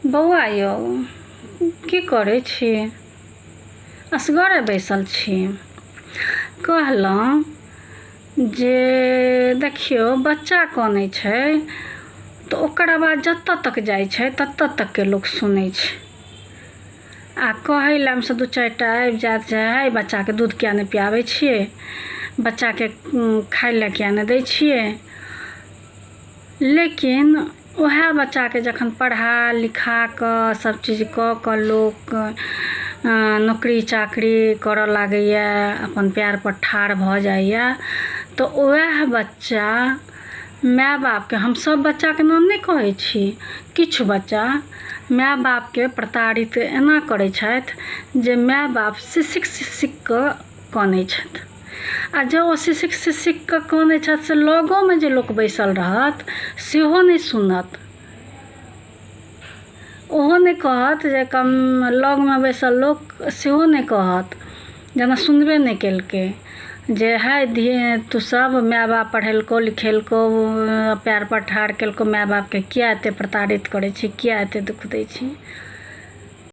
बौआ यौ, की करै छी? असगरे बैसल छी। कहलहुँ जे देखियौ, बच्चा कनै छै तऽ ओकर आवाज जतऽ तक जाइ छै ततऽ तकके लोक सुनै छै। आ कहै लए से दू चारिटा आबि जायत जे हइ, बच्चाके दूध किआ नहि पियाबै छियै? बच्चाके खाय लए किआ नहि दै छियै? लेकिन वएह बच्चाके जखन पढ़ा लिखा कऽ सबचीज कऽ कऽ लोक नौकरी चाकरी करऽ लागैए, अपन पयरपर ठाढ़ भऽ जाइए, तऽ वएह बच्चा माय बापके, हम सब बच्चाके नाम नहि कहै छी, किछु बच्चा माय बापके प्रताड़ित एना करै छथि जे माय बाप सिसकि सिसकि कऽ कनै छथि। आ जँ ओ सिसकि सिसकि कऽ कनै छथि, से लगोमे जे लोक बैसल रहत सेहो नहि सुनत। ओहो नहि कहत जे कम लगमे बैसल लोक सेहो नहि कहत, जेना सुनबे नहि केलकै जे हइ तू सब, माय बाप पढ़ेलकौ लिखेलकौ, पयर पर ठाढ़ केलकौ, माय बापके किआ एते प्रताड़ित करै छी? किआ एते दुःख दै छी?